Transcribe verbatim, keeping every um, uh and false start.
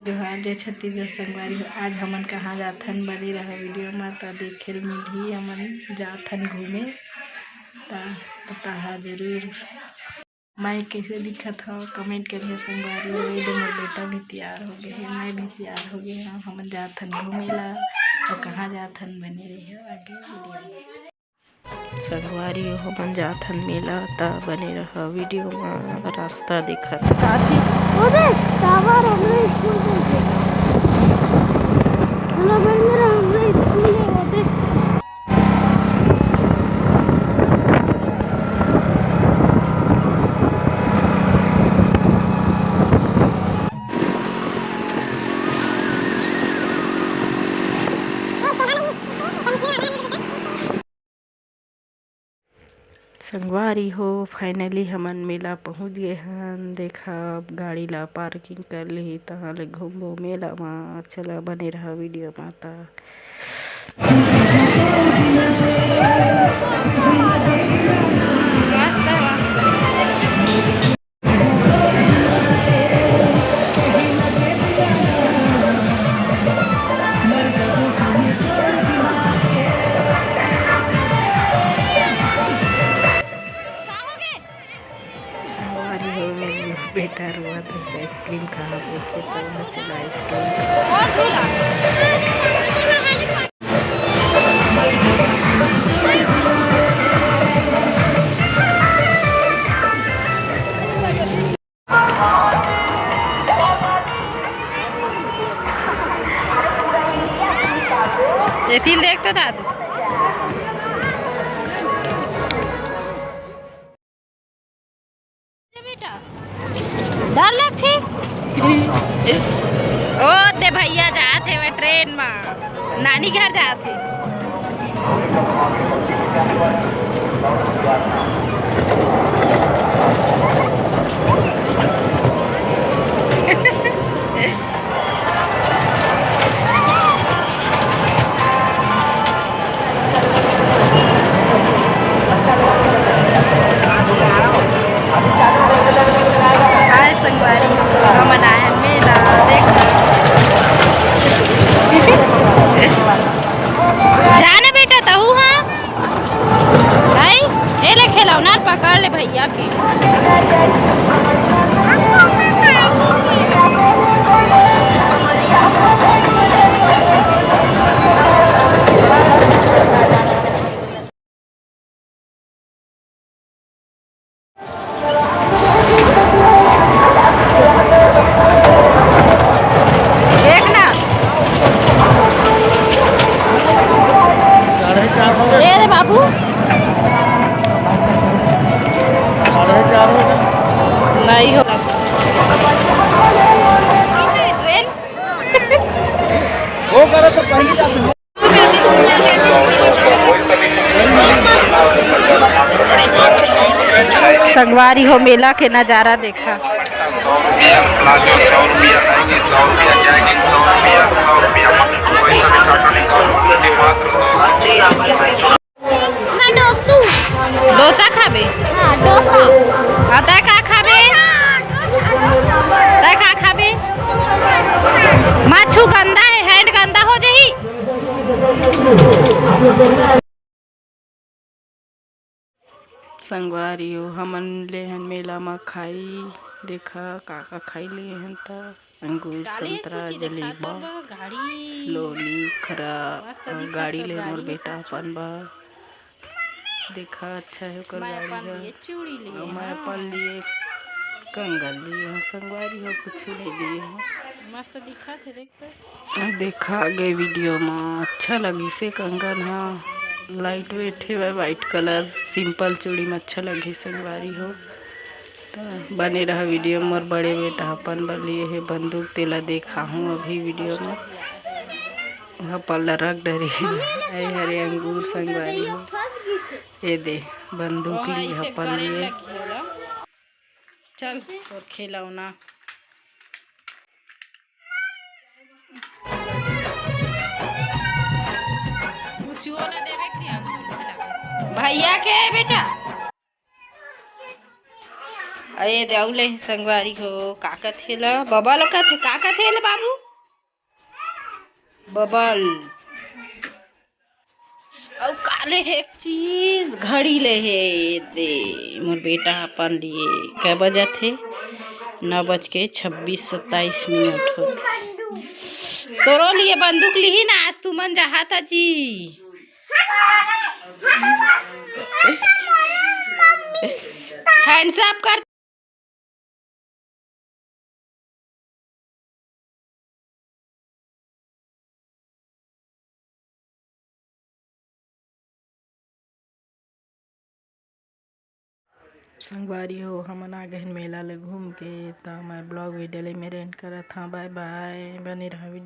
जोहार, जय छत्तीसगढ़ संगवारी हो। आज हमन कहाँ जाथन, बने रहा वीडियो में, त देखे ल मिलही। हमन जाथन घूमे, त बताहा जरूर। मैं कैसे दिखत हव, कमेंट करिए संगवारी हो। ये दे मोर बेटा भी तैयार हो गए हे, मैं भी तैयार हो गए हव। हमन जाथन घूमे ला, तो कहाँ जाथन, बने रहिए आगे वीडियो में। संगवारी हो, हमन जाथन मेला, त बने रहा वीडियो में। रास्ता दिखत हे। वो देख, टावर हो गई, स्कूल में। हेलो भाई, मेरा हम गई स्कूल में, वो देख। संगवारी हो, finally हमन मेला पहुंच गए हन। देखा, अब गाड़ी ला parking कर लिही, तहाँ ले घूमबो मेला मा। चला, बने रहा वीडियो मा। त संगवारी हो, बेटा रोवत हे, ice cream खाहब कहिके, त चला ice cream खा। ये तीन देख तो दादू। बेटा, डर लगथे? ओ, ते भैया जात हे ट्रेन मा, नानी घर जात हे। हाय संगवारी, हमन आए हन मेला देख। जा ना बेटा, तहू हा। आई, ए ले खिलौना पकड़ ले भैया के। देख ना। ए रे बाबू। नहीं हो। ट्रेन। वो करे तो पहली जाते हो। संगवारी हो, मेला के नजारा देखा। डोसा खाबे? हाँ, डोसा। आ, तै का खाबे? तै का खाबे? माछू गंदा हे, hand गंदा हो जाही। संगवारी हो, हमन ले हन मेला म खाई। देखा, का का खाई ले हन त। अंगूर, संतरा, जलेबा, स्लोली, उखरा, गाड़ी ले मोर बेटा अपन बर। देखा, अच्छा हे ओकर गाड़ी ह। अउ मैं अपन लिए कंगन लिए हूँ संगवारी हो, कुछ नहीं लिए हूँ। मस्त दिखत हे, देख तो। देखा गे वीडियो म, अच्छा लगिस हे कंगन ह। Light weight हे, white colour, simple चूड़ी म अच्छा लगिस संगवारी हो। त बने रहा वीडियो म। मोर बड़े बेटा अपन बर लिए हे बंदूक, तेला देखाहूँ अभी वीडियो म। अपन ला रख डरे। ए हरे अंगूर संगवारी हो। ए दे, बंदूक लिए अपन लिए। चल, तोर खिलौना। भैया के बेटा। ए दे, अउ ले संगवारी हो, का कथे ला? बबल कथे, का कथे ला बाबू? बबल। अउ का ले हे एक चीज? घड़ी ले हे। दे, मोर बेटा अपन लिए। कै बजत हे? नौ बज के छब्बीस सत्ताईस मिनट होत। तोरो लिए बंदूक लिही ना, आज तुमन जहा था जी। Hands up कर। संगवारी हो, हमन आ गए हन मेला ले घूम के। त मैं vlog video ले मेरे end करत हंव। Bye bye, बने रहा video।